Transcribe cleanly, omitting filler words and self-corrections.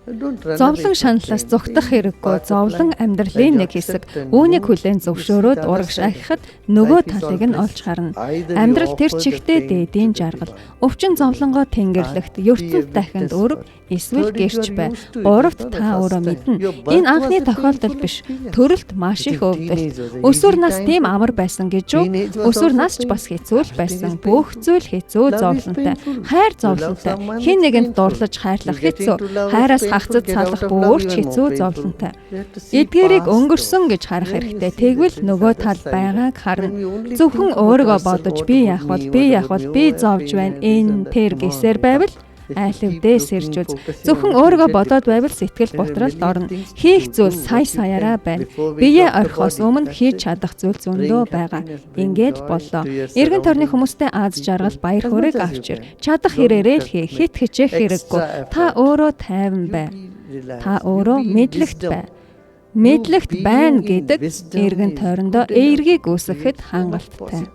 Зовлон шаналлаас зугтах хэрэггүй. Зовлон амьдралын нэг хэсэг. Үүнийг хүлээн зөвшөөрөөд урагш ахихад нөгөө талыг нь олж харна. Амьдрал тэр чигтээ дээдийн жаргал. Өвчин зовлонгоо тэнгэрлэгт, ертөнц дахинд өрг, эсвэл гэрч бай. Гуравт та өөрөө мэднэ. Энэ анхны тохиолдол биш. Төрөлт маш их өвдөлт. Өсвөр нас тийм амар байсан гэж үү? Өсвөр нас ч бас хэцүү л байсан. Бүх зүйл хэцүү, зовлонтой. Хайр зовлонтой. Хэн нэгэнд дурлаж хайрлах хэцүү. Хайраас хагацад салах бүр ч хэцүү, зовлонтой. Эдгээрийг өнгөрсөн гэж харах хэрэгтэй. Тэгвэл нөгөө тал байгааг харна. Зөвхөн өөрийгөө бодож, би яах бол, би яах бол, би зовж байна, энэ тэр гэсээр байвал айлвдээ сэрж үз. Зөвхөн өөрийгөө бодоод байвал сэтгэл гутралд орно. Хийх зүйл сая саяраа байна. Биеэ орхихоос өмнө хийж чадах зүйл зөндөө байгаа. Ингээд боллоо. Эргэн тойрны хүмүүстэй аз жаргал, баяр хөөргийг авчир. Чадах хэрээрээ л хий. Хэт хичээх хэрэггүй. Та өөрөө тайван бай. Та өөрөө мэдлэгт бай. Мэдлэгт байна гэдэг эргэн тойрондоо эергийг үүсгэхэд хангалттай.